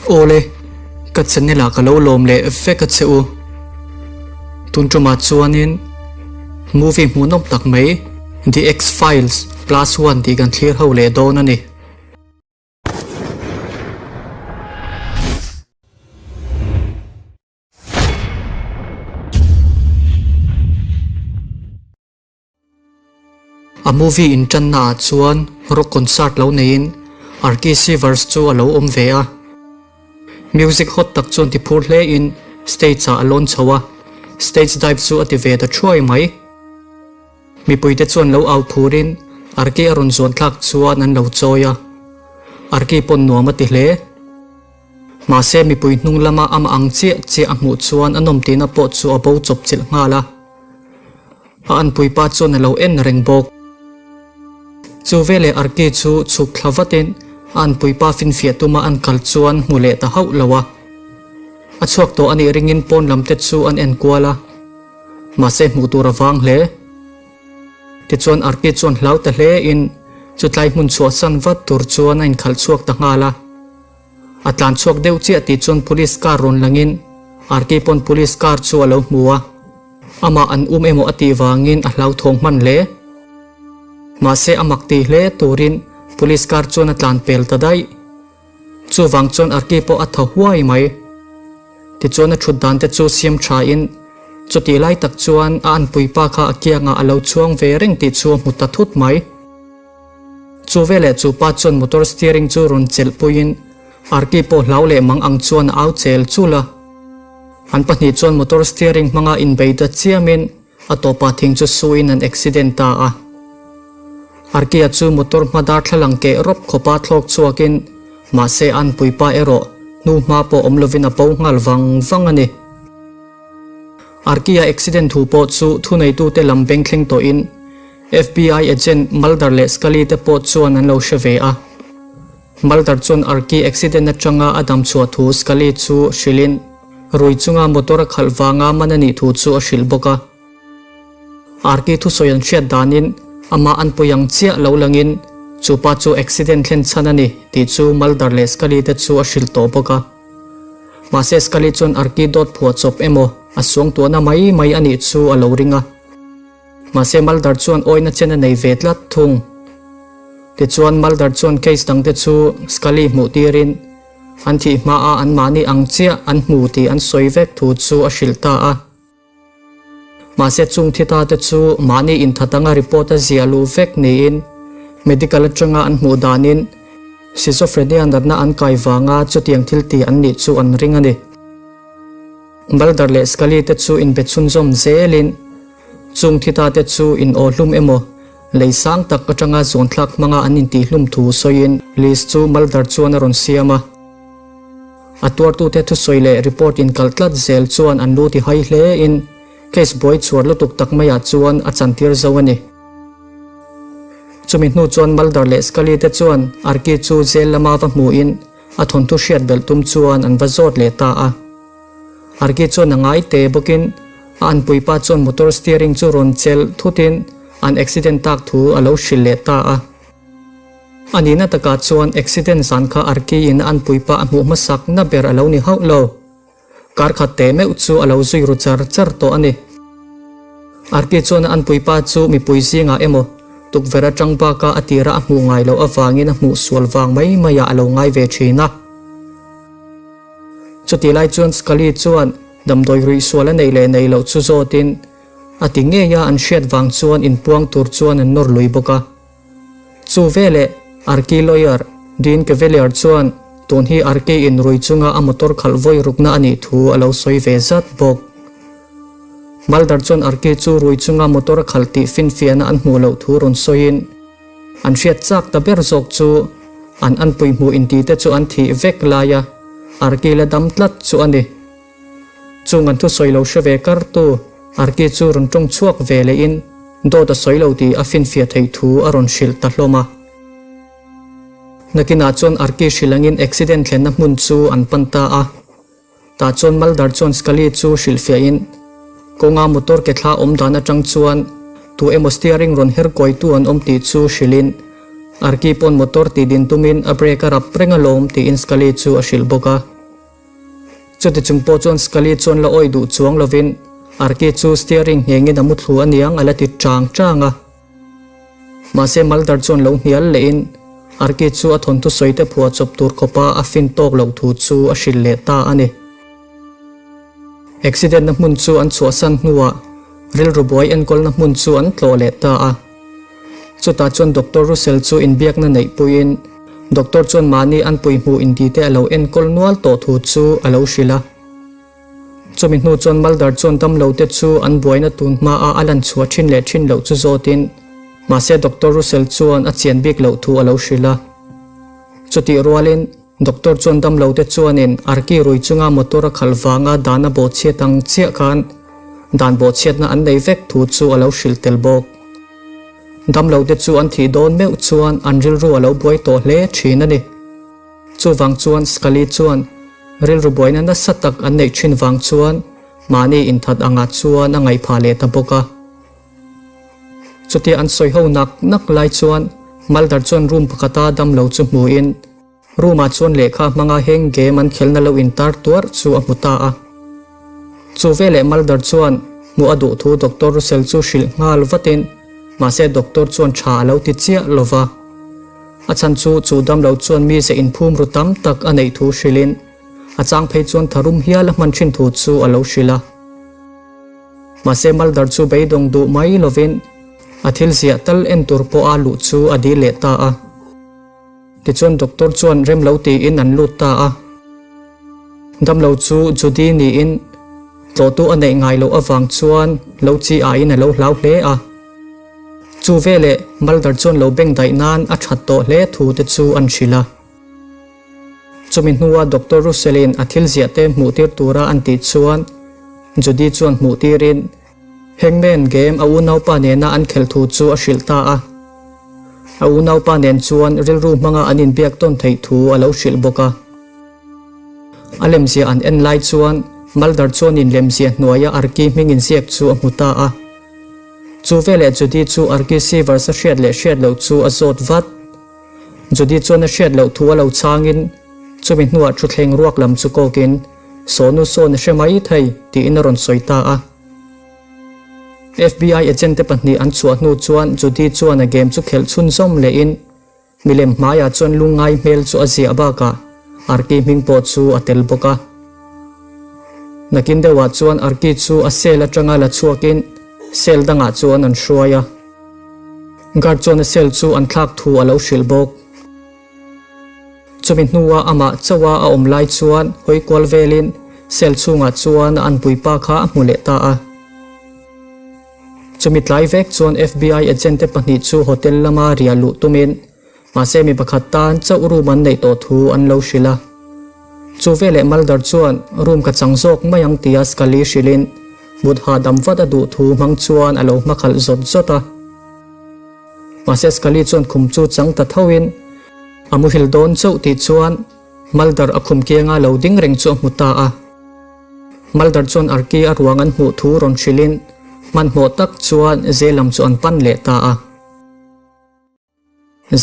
Awle, ka channel ah ka lo lawm leh vek a che u. Tun tumah chuanin movie hmuhnawm tak mai The X-Files Plus One tih kan thlir ho leh dawn a ni. A movie inṭanna ah chuan rock concert lo neiin Arky Sivers chu a lo awm ve a. Music hot tak chuan ti phur hle in stage ah a lawn chho a, stage dive chu a ti ve ta thuai mai. Mipuite chuan lo au phur in Arky a rawn zuan thlak chuan an lo chawi a, Arky pawn nuam a ti hle. Mahse mipui hnung lama amah ang chiah chiah a hmuh chuan a nawm tihna pawh chu a bo chawp chilh nghal a. A anpui pa chuan a lo en reng bawk. Chu veleh Arki chu chhuk thla vatin a anpui pa finfiah tuma an kal chuan hmu leh ta hauh lo a. A chhuak tawh a nih ringin pawn lam te chu an en kual a. Mahse hmuh tur a vang hle. Tichuan Arki chuan hlau ta hle in chutlai hmun chhuahsan vat tur chuan a inkhalh chhuak ta nghal a. A tlan chhuak deuh chiah tih chuan police car rawn langin Arki pawn police car chu a lo hmu a. Amah an um emaw a tih vangin a hlauthawng hman hle. Mahse a mak tih hle turin police car chuan a tlan pel ta daih. Chuvang chuan Arki pawh a thaw huai mai. Tichuan a thut dan te chu siam tha in chutih lai tak chuan a anpui pa kha a kiangah a lo chhuang ve reng tih chu a hmu ta thut mai. Chu veleh chu pa chuan motor steering chu rawn chelh puiin Arki pawh hlau leh mang ang chuan a au chel chul a. An pahnih chuan motor steering hmanga inbei ta chiamin a tawpah thing chu suin an accident ta a. Arkia chu motor hma darthlalang keh rawp khawpa thlawk chhuakin mahse a anpui pa erawh hnu hma pawh awm lovin a bo nghal vang vang a ni. Arkia accident thu pawh chu thuneitute lam beng thleng tawhin FBI agent Mulder leh Scully te pawh chuan an lo hre ve a. Mulder chuan Arki accident atanga a dam chhuah thu Scully chu hrilhin rui chunga motor a khalh vanga man a nih thu chu a hrilh bawk a. Arki thusawi an hriat danin amah an pui ang chiah lo langin chu pa chu accident thlen chhan a ni tih chu Mulder leh Scully te chu a hrilh tawh bawk a. Mahse Scully chuan Arki dawt phuah chawp emaw a suangtuahna mai mai a nih chu a lo ring a. Mahse Mulder chuan awina chen a nei ve tlat thung. Tichuan Mulder chuan case dangte chu Scully hmuh tirin an thih hmaa anmahni ang chiah an hmu tih an sawi vek thu chu a hrilh ta a. Mahse chung thi ta te chu mahni inthat anga report a ziah luh vek niin medical atanga an hmuh danin schizophrenia natna an kai vanga chutiang thil ti an nih chu an ring a ni. Mulder leh Scully te chu inbe chhunzawm zelin chung thi ta te chu in aw hlum emaw lei sang tak atanga zuanthlak hmanga an intihhlum thu sawiin list chu Mulder chuan a rawn siam a. A tuartute thusawi leh report inkalh tlat zel chuan an lu ti hai hle in case buai chhuar lutuk tak maiah chuan a chantir zo a ni. Chumi hnu chuan Mulder leh Scully te chuan Arki chu jail lama va hmuhin a thawnthu hriat belh tum chuan an va zawt leh ta a. Arki chuan a ngai te bawkin a anpuipa chuan motor steering chu rawn chelh thutin an accident tak thu a lo hrilh leh ta a. A nihna takah chuan accident zan kha Arki-in a anpuipa a hmuh hmasak na ber a lo ni hauh lo. Kar khat teh meuh chu a lo zui ru char char tawh a ni. Arki chuan a anpuipa chu mipui zingah emaw tukverh atang baka a tira a hmuh ngai loh avangin a hmuh sual vang mai maiah a lo ngai ve thin a. Chutih lai chuan Scully chuan damdawi ruih sual a neih leh neih loh chu zawtin a ti ngei a an hriat vang chuan inpuang tur chuan an nawr lui bawk a. Chu veleh Arki lawyer Dean Cavalier chuan tun hi Arki in rui chunga a motor khalh vawi rukna a nih thu a lo sawi ve zat bawk. Mulder chuan Arki chu rui chunga motor a khalh tih finfiahna an hmuh loh thu rawn sawiin an hriat chak ta ber zawk chu an anpui hmuh intite chu an thih vek laia Arki la dam tlat chu a ni. Chung an thusawi lo hre ve kartu Arki chu rawn tawng chhuak ve lehin dawt a sawi lo tih a finfiah theih thu a rawn hrilh ta hlawm a. Nakinah chuan Arki hrilh angin accident thlenna hmun chu an pan ta a. Tah chuan Mulder chuan Scully chu hrilhfiahin kawnga motor ke thla awm dan atang chuan tu emaw steering rawn her kawitu an awm tih chu hrilhin Arki pawn motor tih din tumin a brake a rap reng alawm tiin Scully chu a hrilh bawk a. Chuti chung pawh chuan Scully chuan la awih duh chuang lovin Arki chu steering nghengin a muthlu aniang a la ti chang chang a. Mahse Mulder chuan lo hnial lehin Arki chu a thawnthu sawi te phuah chawp tur khawpa a fin tawk loh thu chu a hrilh leh ta a ni. Accident na hmun chu an chhuahsan hnuah rilru buai enkawlna hmun chu an tlawh leh ta a. Chutah chuan Doctor Russell chu inbiakna neih puiin Doctor chuan mahni an pui hmuh inti te a lo enkawl nual tawh thu chu a lo hrilh a. Chumi hnu chuan Mulder chuan damlo te chu an buaina tun hmaa a lan chhuah thin leh thin loh chu zawtin mahse Doctor Russell chuan a chian bik loh thu a lo hrilh a. Chutih rualin Doctor chuan damlo te chuanin Arki rui chunga motor a khalh vanga dan a bawhchhiat ang chiah khan dan bawhchhiatna an nei vek thu chu a lo hrilh tel bawk. Damlo te chu an thih dawn meuh chuan an rilru a lo buai tawh hle thin a ni. Chuvang chuan Scully chuan rilru buaina nasa tak an neih thin vang chuan mahni inthat angah chuan a ngaihphah leh ta bawk a. Chutia an sawi ho nak nak lai chuan Mulder chuan room pakhata damlo chu hmuin Room ah chuan lehkha hmanga heng game an khelna lo intar tuarh chu a hmu ta a. Chu veleh Mulder chuan hmuh a duh thu Doctor Russell chu hrilh nghal vatin mahse Doctor chuan tha a lo ti chiah lo va. A chhan chu chu damlo chuan mize inphum ru tam tak a neih thu hrilhin a chang phei chuan tharum hial a hman thin thu chu a lo hrilh a. Mahse Mulder chu beidawng duh mai lovin a thil ziah tal en tur pawha luh chu a dil leh ta a. Tichuan doctor chuan rem lo tiin an lut ta a. Damlo chu Judy niin tlawhtu a neih ngai loh avang chuan lo chi aiin a lo hlau hle a. Chu veleh Mulder chuan lo beng daih nan a that tawh hle thu te chu an hrilh a. Chumi hnua Doctor Russell-in a thil ziah te hmuh tir tura an tih chuan Judy chuan hmuh tirin Hangman game a unaupa nena an khelh thu chu a hrilh ta a. A unaupa nen chuan rilru hmanga an inbiak tawn theih thu a lo hrilh bawk a. A lemzia an en lai chuan Mulder chuanin lemzia hnuaia Arki hming inziak chu a hmu ta a. Chu veleh Judy chu Arki Sievers a hriat leh hriat loh chu a zawt vat. Judy chuan a hriat loh thu a lo changin chumi hnuah thutthleng ruak lam chu kawkin, Sawnu sawn a hre mai thei, tiin a rawn sawi ta a. FBI agent te pahnih an chhuah hnu chuan Judy chuan a game chu khelh chhunzawm lehin milem hmaiah chuan lungngai hmel chu a ziah bakah Arki hming pawh chu a tel bawk a. Nakin deuhah chuan Arki chu a cell atanga la chhuakin cell dangah chuan an hruai a. Guard chuan a cell chu an thlak thu a lo hrilh bawk. Chumi hnua amah chauha a awm lai chuan hawi kual velin cell chhungah chuan a anpuipa kha a hmu leh ta a. Chumi tlai vek chuan FBI agent te pahnih chu hotel lama riah luh tumin mahse mi pakhat tan chauh room an neih tawh thu an lo hrilh a. Chu veleh Mulder chuan room ka chang zawk mai ang tia Scully hrilhin mut hahdam vat a duh thu hmang chuan a lo hmakhalh zawt zawt a. Mahse Scully chuan khum chu chang ta thoin a muhil dawn chauh tih chuan Mulder a khum kianga lo ding reng chu a hmu ta a. Mulder chuan Arki a ruang an hmuh thu rawn hrilhin hmanhmawh tak chuan Zee lam chu an pan leh ta a.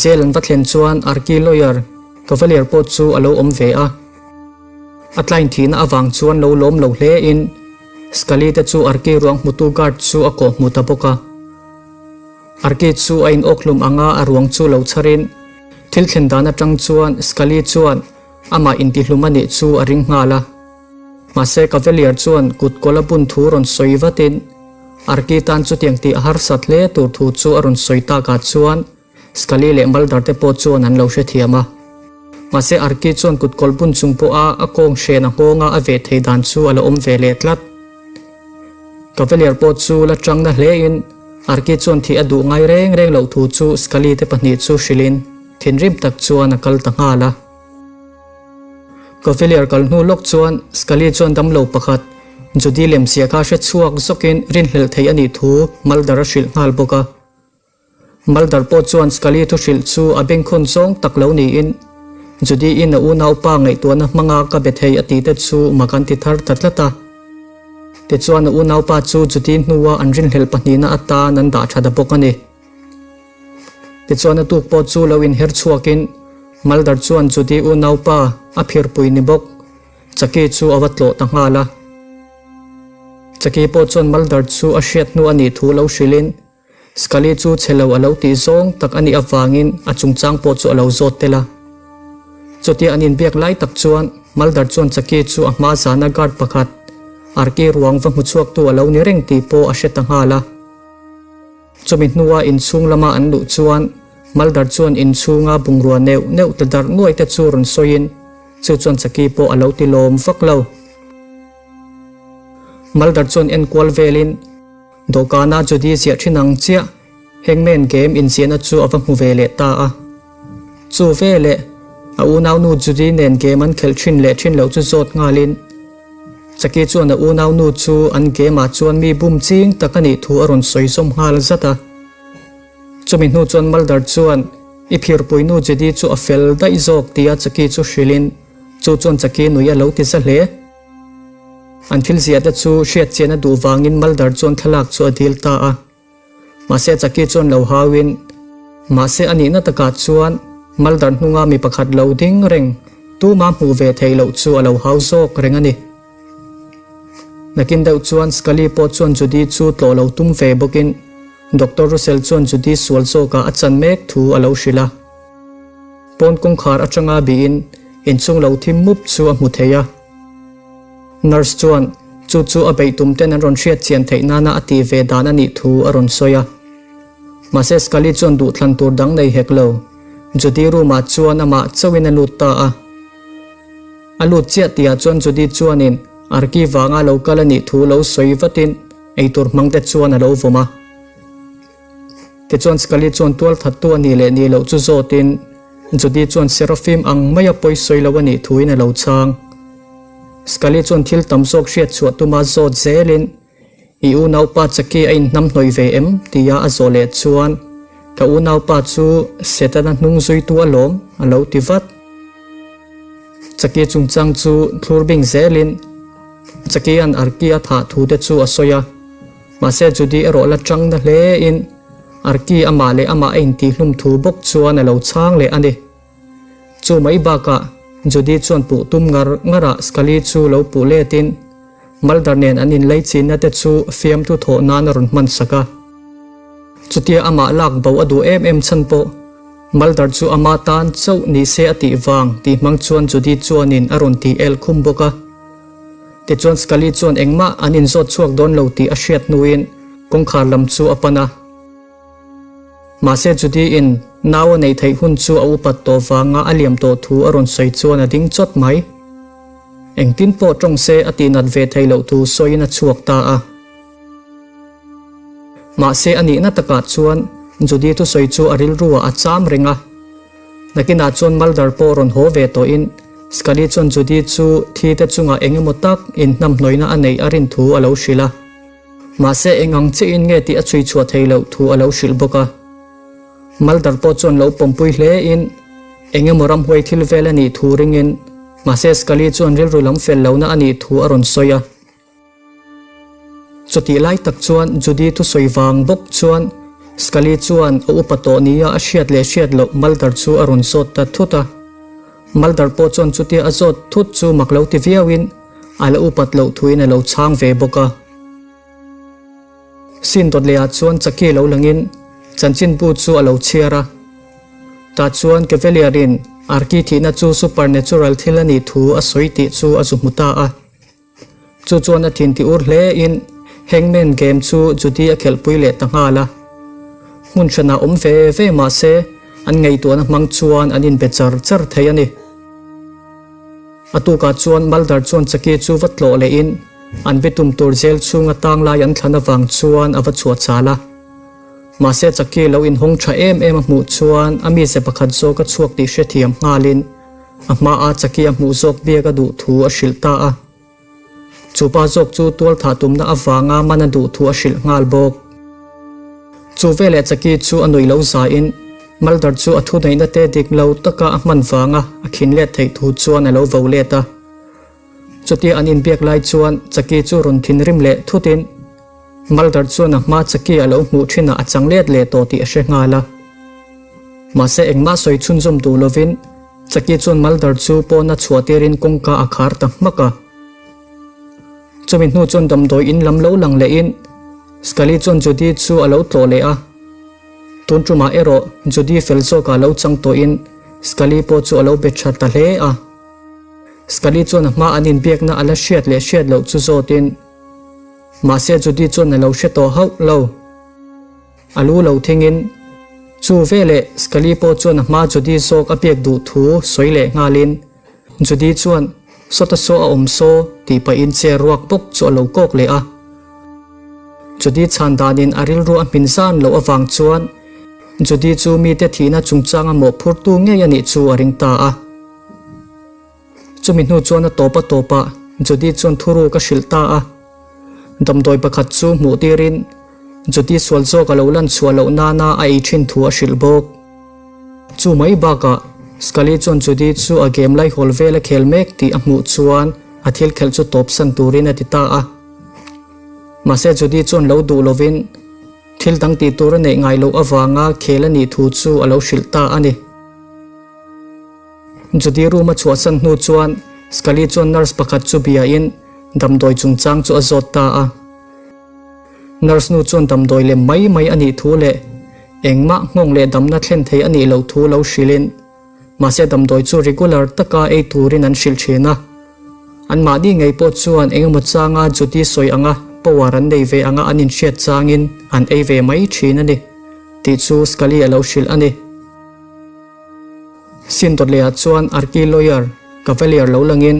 Zel an va thlen chuan Arki lawyer Cavalier pawh chu a lo awm ve a. A tlai thihna avang chuan lo lawm lo hle in Scully te chu Arki ruang hmutu guard chu a kawh hmu ta bawk a. Arki chu a in awk hlum anga a ruang chu lo chhar in thil thlen dan atang chuan Scully chuan amah intihlum a nih chu a ring nghal a. Mahse Cavalier chuan kut kawl a bun thu rawn sawi vatin Arki tan chutiang tih a harsat hle tur thu chu a rawn sawi takah chuan Scully leh Mulder te pawh chuan an lo hrethiam a. Mahse Arki chuan kut kawl bun chung pawha a kawng hren a nghawnga a veh theih dan chu a la awm ve leh tlat. Cavalier pawh chu la tangna hlein Arki chuan thih a duh ngai reng reng loh thu chu Scully te pahnih chu hrilhin thinrim tak chuan a kal ta nghal a. Cavalier kal hnu lawk chuan Scully chuan damlo pakhat Judy lemchhia kha hre chhuak zawkin rinhlelh theih a nih thu Mulder a hrilh nghal bawk a. Mulder pawh chuan Scully thu hrilh chu a bengkhawn zawng tak lo niin Judy-in a unaupa ngaihtuahna hmanga ka be thei a tih te chu mak an ti thar ta tlat a. Tichuan a unaupa chu Judy hnua an rinhlelh pahnihna atan an dah tha ta bawk a ni. Tichuan a tuk pawh chu lo inher chhuakin Mulder chuan Judy unaupa a phirpui ni bawk. Chucky chu a va tlawh ta nghal a. Chucky pawh chuan Mulder chu a hriat hnu a nih thu lo hrilhin Scully chu chhe lo a lo tih zawng tak a nih avangin a chungchang pawh chu a lo zawt tel a. Chutia an inbiak lai tak chuan Mulder chuan Chucky chu a hma zana guard pakhat Arki ruang va hmu chhuaktu a lo ni reng tih pawh a hre ta nghal a. Chumi hnua inchhung lama an luh chuan Mulder chuan inchhunga bungrua neuh neuh ta darh nuai te chu rawn sawiin chu chuan Chucky pawh a lo ti lawm vak lo. Mulder chuan enkual velin Dawhkana Judy ziah thin ang chiah Hangman game inziahna chu a va hmu ve leh ta a. Chu veleh a unaunu Judy nen game an khelh thin leh thin loh chu zawt nghalin Chucky chuan a unaunu chu an game ah chuan mi bum ching tak a nih thu a rawn sawi zawm nghal zat a. Chumi hnu chuan Mulder chuan i phirpuinu Judy chu a fel daih zawk tia Chucky chu hrilhin chu chuan Chucky nui a lo ti za hle. An thil ziah te chu hriat chian a duh vangin Mulder chuan thlalak chu a dil ta a. Mahse Chucky chuan lo hauin, Mahse a nihna takah chuan Mulder hnunga mi pakhat lo ding reng tuma hmuh ve theih loh chu a lo hau zawk reng a ni. Nakin deuh chuan Scully pawh chuan Judy chu tlawh lo tum ve bawkin Doctor Russell chuan Judy sual zawkah a chan mek thu a lo hrilh a. Pawn kawngkhar atanga bihin inchhung lo thim mup chu a hmu thei a. Nurse chuan chu chu a beih tum ten an rawn hriat chian theih nana a tih ve dan a nih thu a rawn sawi a. Mahse Scully chuan duhthlan tur dang nei hek lo. Judy room ah chuan amah chauhin a lut ta a. A lut chiah tihah chuan Judy chuanin Arki vanga lo kal a nih thu lo sawi vatin eitur hmang te chuan a lo vawm a. Tichuan Scully chuan tual thattu a nih leh nih loh chu zawtin Judy chuan Serafim ang maia pawi sawi lo a nih thuin a lo chhang. Scully chuan thil tam zawk hriat chhuah tuma zawt zelin I unaupa Chucky a inhnamhnawih ve em? tia a zawh leh chuan Ka unaupa chu Setana hnung zuitu alawm a lo ti vat. Chucky chungchang chu thlur bing zelin Chucky-a'n Arki a thah thu te chu a sawi a. Mahse Judy erawh la chang na hle in Arki amah leh amah a intihhlum thu bawk chuan a lo chhang leh a ni. Chu mai bakah Judy chuan puh tum ngar ngar ah Scully chu lo puh let in Mulder nen an inlei chinna te chu fiamthu thawh nan a rawn hman sak a. Chutia amah lak bo a duh em em chhan pawh Mulder chu ama tan chauh ni se a tih vang tih hmang chuan Judy chuanin a rawn tih el khum bawk a. Tichuan Scully chuan engmah an inzawt chhuak dawn lo tih a hriat hnuin kawngkhar lam chu a pan a. Mahse Judy-in nau a neih theih hun chu a upat tawh vanga a liam tawh thu a rawn sawi chuan a ding chawt mai. Engtin pawh tawng se a tihnat ve theih loh thu sawiin a chhuak ta a. Mahse a nihna takah chuan Judy thusawi chu a rilruah a cham reng a. Nakinah chuan Mulder pawh rawn haw ve tawhin Scully chuan Judy chu thi te chungah eng emaw tak inhnamhnawihna a neih a rin thu a lo hrilh a. Mahse eng ang chiahin nge tih a chhui chhuah thei loh thu a lo hrilh bawk a. Mulder pawh chuan lo pawmpui hlein eng emaw ramhuai thil vel a nih thu ringin mahse Scully chuan rilru lam fel lohna a nih thu a rawn sawi a. Chutih lai tak chuan Judy thusawi vang bawk chuan Scully chuan a upa tawh nia a hriat leh hriat loh Mulder chu a rawn zawt ta thut a. Mulder pawh chuan chutia a zawt thut chu mak lo ti viauin a la upat loh thuin a lo chhang ve bawk a. Scene dawt lehah chuan Chucky lo langin chanchinbu chu a lo chhiar a. Tah chuan Cavalier-in Arky thihna chu supernatural thil a nih thu a sawi tih chu a zu hmu ta a. Chu chuan a thin ti ur hle in Hangman game chu Judy a khelhpui leh ta nghal a. Hmun hranah awm ve ve mah se an ngaihtuahna hmang chuan an inbe char char thei a ni. A tukah chuan Mulder chuan Chucky chu va tlawh leh in an bitum tur jail chhunga tang lai an thlan avang chuan a va chhuah chal a. Mahse Chucky lo inhawng tha em em a hmuh chuan a mize pakhat zawk a chhuak tih hrethiam nghalin A hmaah Chucky a hmuh zawk biak a duh thu a hrilh ta a. Chu pa zawk chu tual thah tumna avanga man a duh thu a hrilh nghal bawk. Chu veleh Chucky chu a nuih lo zain Mulder chu a thuneihna te dik lo taka a hman vanga a khin let theih thu chuan a lo vo let a. Chutia an inbiak lai chuan Chucky chu rawn thinrim leh thutin Mulder chuan a hma Chucky a lo hmuh thinah a chang let leh tawh tih a hre nghal a. Mahse engmah sawi chhunzawm duh lovin. Chucky chuan Mulder chu pawna chhuah tirin kawngka a khar ta hmak a. Chumi hnu chuan damdawi in lam lo lang lehin Scully chuan Judy chu a lo tlawh leh a. Tun tumah erawh Judy fel zawkah lo chang tawhin Scully pawh chu a lo be tha ta hle a. Scully chuan a hma an inbiakna a la hriat leh hriat loh chu zawtin mahse Judy chuan a lo hre tawh hauh lo. A lu lo thingin chu veleh Scully pawh chuan a hma Judy zawk a biak duh thu sawi leh nghalin Judy chuan Sawta saw a awm saw tih pahin chair ruak bawk chu a lo kawk leh a. Judy chhan danin a rilru a hmin zan loh avang chuan Judy chu mite thihna chungchanga mawhphurtu ngei a nih chu a ring ta a. Chumi hnu chuan a tawp a tawpah Judy chuan thuruk a hrilh ta a. Damdawi pakhat chu hmuh tirin Judy sual zawk a lo lan chhuah loh nana a ei thin thu a hrilh bawk. Chu mai bakah Scully chuan Judy chu a game lai hawl vel a khel mek tih a hmuh chuan a thil khelh chu tawpsan turin a ti ta a. Mahse Judy chuan lo duh lovin thil dang tih tur a neih ngai loh avanga khel a nih thu chu a lo hrilh ta a ni. Judy room a chhuahsan hnu chuan Scully chuan nurse pakhat chu biain damdawi chungchang chu a zawt ta a. Nurse nu chuan damdawi lem mai mai a nih thu leh engmah nghawng leh damna thlen thei a nih loh thu lo hrilhin mahse damdawi chu regular taka ei turin an hrilh thin a. Anmahni ngei pawh chuan engemaw changa Judy sawi anga power an nei ve anga an inhriat changin an ei ve mai thin a ni tih chu Scully a lo hrilh a ni. Sin dawt lehah chuan Arki lawyer Cavalier lo langin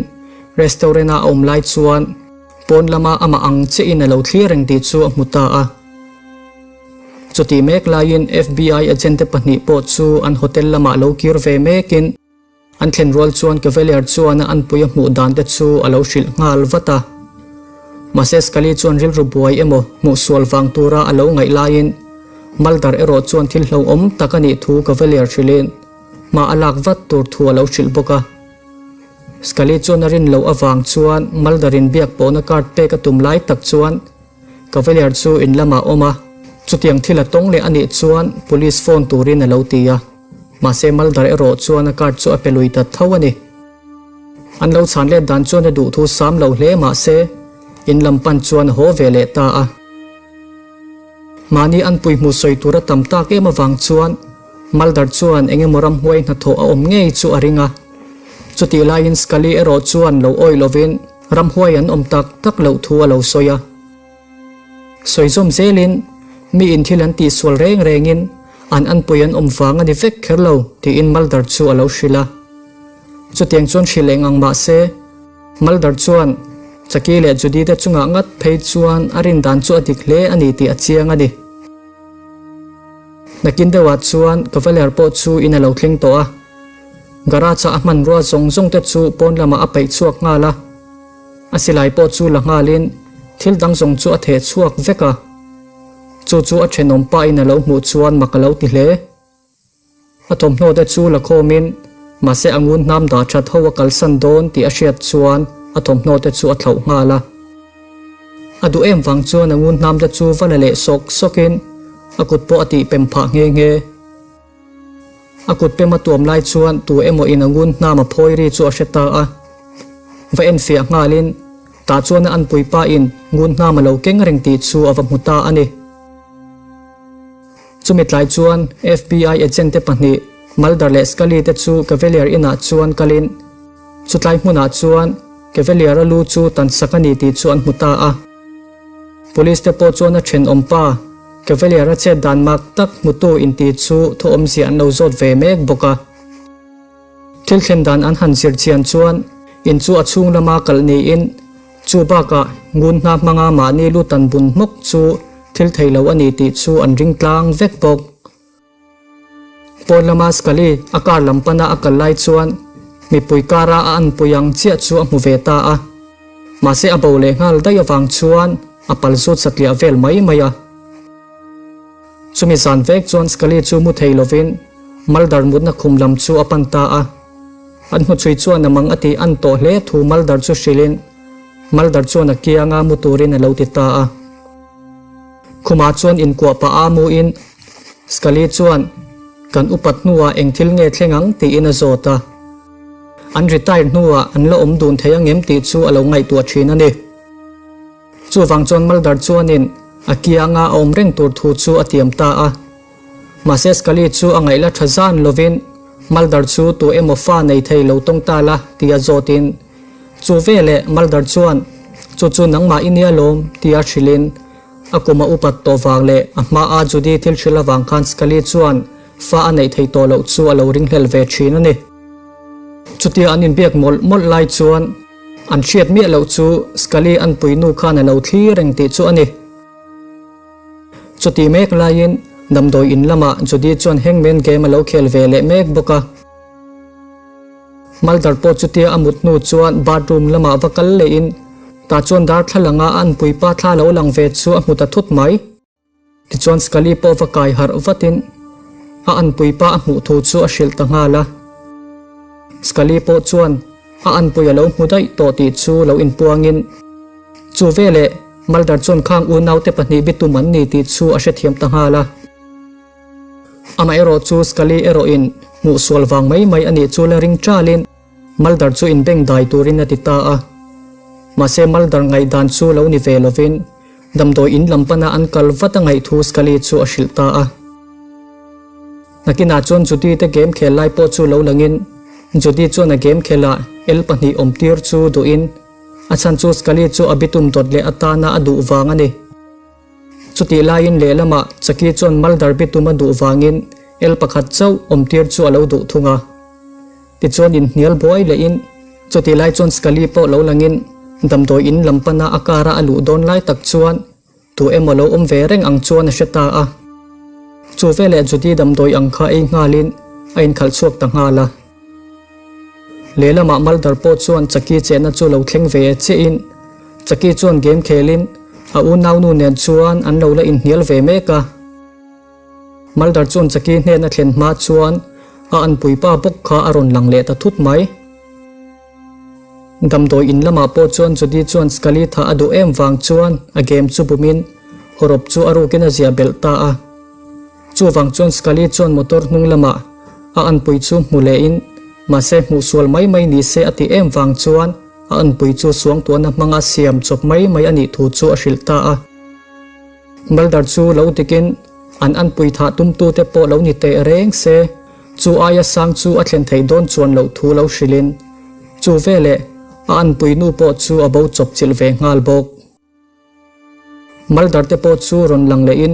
restaurant-a a awm lai chuan pawn lama amah ang chiahin a lo thlir reng tih chu a hmu ta a. Chutih mek laiin FBI agent-te pahnih pawh chu an hotel lamah lo kir ve mekin an thlen rual chuan Cavalier chuan a anpui a hmuh dan te chu a lo hrilh nghal vat a. Mahse Scully chuan rilru buai emaw hmuh sual vang tura a lo ngaih laiin Mulder erawh chuan thil hlauhawm tak a nih thu Cavalier hrilhin hma a lak vat tur thu a lo hrilh bawk a. Scully chuan a rin loh avang chuan Mulder in biak pawhna card pek a tum lai tak chuan Cavalier chu in lamah a awm a, chutiang thil a tawng leh a nih chuan police phone turin a lo ti a. Mahse Mulder erawh chuan a card chu a pe lui ta tho a ni. An lo chhan let dan chuan a duhthu sam lo hle mahse in lam pan chuan a haw ve leh ta a. Mahni an pui hmuh sawi tur a tam tak em avang chuan Mulder chuan eng emaw ramhuai hnathawh a awm ngei chu a ring a. Chutih laiin Scully erawh chuan lo awih lovin ramhuai an awm tak tak loh thu a lo sawi a. Sawi zawm zelin mi in thil an tihsual reng rengin an anpui an awm vang a ni vek kher lo tiin Mulder chu a lo hrilh a. Chutiang chuan hrilh eng ang mah se, Mulder chuan Chucky leh Judy te chungah ngat phei chuan a rin dan chu a dik hle a ni tih a chiang a ni. Nakin deuhah chuan Cavalier pawh chu in a lo thleng tawh a. Garage-a a hmanrua zawng zawng te chu pawn lamah a peih chhuak nghal a. A silai pawh chu la nghalin thil dang zawng chu a theh chhuak vek a. Chu chu a thenawm pain a lo hmuh chuan mak a lo ti hle. A thawmhnaw te chu la khawmin mahse a ngun hnam dah that ho a kalsan dawn tih a hriat chuan a thawmhnaw te chu a thlauh nghal a. A duh em vang chuan a ngun hnam te chu va la leh sawk sawkin a kut pawh a tih pem phah nghe nghe. A kut pem a tuam lai chuan tu emaw in a ngun hnam a phawi ri chu a hre ta a. Va enfiah nghalin tah chuan a anpui pa in ngun hnam a lo keng reng tih chu a va hmu ta a ni. Chumi tlai chuan FBI agent te pahnih Mulder leh Scully te chu Cavalier inah chuan kalin chutlai hmunah chuan Cavalier-a lu chu tan sak a ni tih chu an hmu ta a. Police te pawh chuan a thenawm pa Cavalier-a chet dan mak tak hmutu inti chu thu awmzia an lo zawt ve mek bawk a. Thil thlen dan an han zir chian chuan in chu a chhung lama kalh niin chu bakah ngun hna hmanga mahni lu tan bun hmawk chu thil thei lo a ni tih chu an ring tlang vek bawk. Pawn lama Scully a car lam pana a kal lai chuan mipui kara a anpui ang chiah chu a hmu ve ta a. Mahse a bo leh nghal daih avang chuan a pal zut satliah vel mai mai a. Chumi zan vek chuan Scully chu mu thei lovin Mulder mutna khum lam chu a pan ta a. An hmuchhui chuan a mang a tih an tawh hle thu Mulder chu hrilhin Mulder chuan a kianga mu turin a lo ti ta a. Khumah chuan inkuah pah a muin Scully chuan kan upat hnuah eng thil nge thleng ang tiin a zawt a. an retire hnuah an la awm dun thei angem tih chu a lo ngaihtuah thin a ni. Chuvang chuan Mulder chuanin a kianga a awm reng tur thu chu a tiam ta a. Mahse Scully chu a ngaihla tha zan lovin Mulder chu tu emaw fa nei thei lo tawng ta la tia zawtin chu veleh Mulder chuan chu chu nangmah i nia lawm tia hrilhin a kum a upat tawh vang leh a hmaa Judy thil hrilh avang khan Scully chuan fa a neih theih tawh loh chu a lo ringhlel ve thin a ni. Chutia an inbiak mawlh mawlh lai chuan an hriat miah loh chu Scully an puinu khan a lo thlir reng tih chu a ni. Chuti mek laiin damdawi in lamah Judy chuan hangman game a lo khel ve leh mek bawk a. Mulder pawh chutia a mut hnu chuan bathroom lamah va kal lehin tah chuan darthlalanga a anpuipa thla lo lang ve chu a hmu ta thut mai. Tichuan Scully pawh va kai harh vatin a anpuipa a hmuh thu chu a hrilh ta nghal a. Scully pawh chuan a anpui a lo hmu daih tawh tih chu lo inpuangin chu veleh Mulder chuan khang unaute pahnih bitum an ni tih chu a hrethiam ta nghal a. Amaherawh chu Scully erawhin hmuh sual vang mai mai a nih chu la ring ṭalin Mulder chu inbeng dai turin a ti ta a. Mahse Mulder ngaihdan chu lo ni ve lovin damdawi in lam pana an kal vat a ngaih thu Scully chu a hrilh ta a. Nakinah chuan Judy te game khel lai pawh chu lo langin Judy chuan a game khelah el pahnih awm tir chu duhin a chhan chu Scully chu a bitum dawt leh atana a duh vang a ni. Chutih laiin lehlamah Chucky chuan Mulder bitum a duh vangin el pakhat chauh awm tir chu a lo duh thung a. Tichuan inhnial buai lehin chutih lai chuan Scully pawh lo langin damdawi in lam pana a car a a luh dawn lai tak chuan Tu emaw lo awm ve reng ang chuan a hre ta a. Chu veleh Judy damdawi ang kha ei nghalin a inkhalh chhuak ta nghal a. Lehlamah Mulder pawh chuan Chucky chenna chu lo thleng ve chiahin Chucky chuan game khelin a unaunu nen chuan an lo la inhnial ve mek a. Mulder chuan Chucky hnen a thlen hma chuan a anpuipa bawk kha a rawn lang leh ta thut mai. Damdawi in lamah pawh chuan Judy chuan Scully tha a duh em vang chuan a game chu bumin hawrawp chu a rukin a zia belh ta a. Chuvang chuan Scully chuan motor hnung lamah a anpui chu hmu lehin mahse hmuh sual mai mai ni se a tih em vang chuan a anpui chu suangtuahna hmanga siam chawp mai mai a nih thu chu a hrilh ta a. Mulder chu lo dikin an anpui thah tumtute pawh lo ni teh reng se. Chu aia sang chu a thlen theih dawn chuan loh thu lo hrilhin, chu veleh a anpui nu pawh chu a bo chawp chilh ve nghal bawk. Mulder te pawh chu rawn lang lehin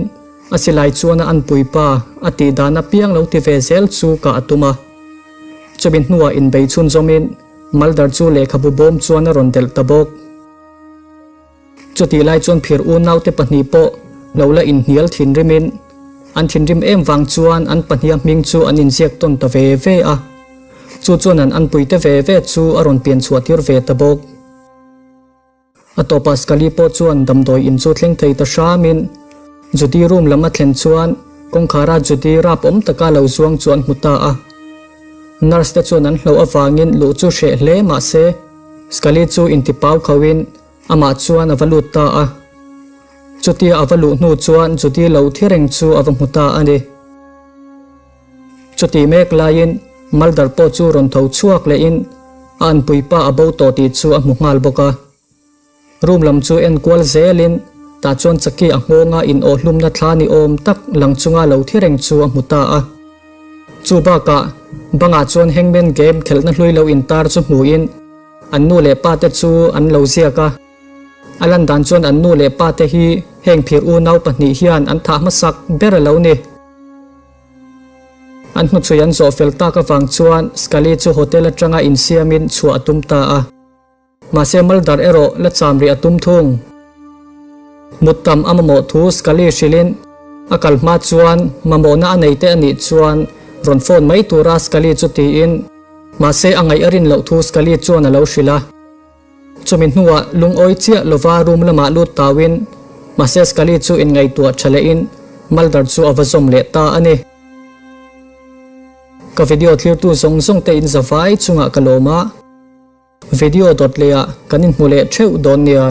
a silai chuan a anpui pa a tih dan apiang lo ti ve zel chu kah a tum a. Chumi hnuah inbei chhunzawmin Mulder chu lehkhabu bawm chuan a rawn delh ta bawk. Chutih lai chuan phir unaute pahnih pawh lo la inhnial thinrimin an thinrim em vang chuan an pahniha hming chu an inziak tawn ta ve ve a. Chu chuan an anpuite ve ve chu a rawn pian chhuah tir ve ta bawk. A tawpah Scully pawh chuan damdawi in chu thleng thei ta hramin Judy room lam a thlen chuan kawngkhara Judy rap awm taka lo zuang chu an hmu ta a. Nurse te chuan an hlauh avangin luh chu hreh hle mahse Scully chu intipau khauhin Amah chuan a va lut ta a. Chutia a va luh hnu chuan Judy lo thi reng chu a va hmu ta a ni. Chutih mek laiin Mulder pawh chu rawn tho chhuak lehin a anpui pa a bo tawh tih chu a hmu nghal bawk a. Room lam chu en kual zelin tah chuan Chucky a nghawnga in awhlumna thla ni awm tak lang chunga lo thi reng chu a hmu ta a. Chu bakah bangah chuan hangman game khelhna hlui lo intar chu hmuin, An nu leh pa te chu an lo ziak a, a lan dan chuan an nu leh pa te hi heng phir unau pahnih hian an thah hmasak ber a lo ni. An hnuchhui an zawh fel tak avang chuan Scully chu hotel atanga insiamin chhuah a tum ta a. Mahse Mulder erawh la cham rih a tum thung. Mut tam a mamawh thu Scully hrilhin a kal hma chuan mamawhna a nei te a nih chuan rawn phone mai tura Scully chu tiin, Mahse a ngaih a rin loh thu Scully chuan a lo hrilh a. Chumi hnuah lungawi chiah lova room lamah lut tauin mahse Scully chu inngaihtuah tha lehin Mulder chu a va zawm leh ta a ni. Ka video thlirtu zawng zawng te in za vai chungah ka lawm a, video dawt lehah kan inhmu leh theuh dawn nia.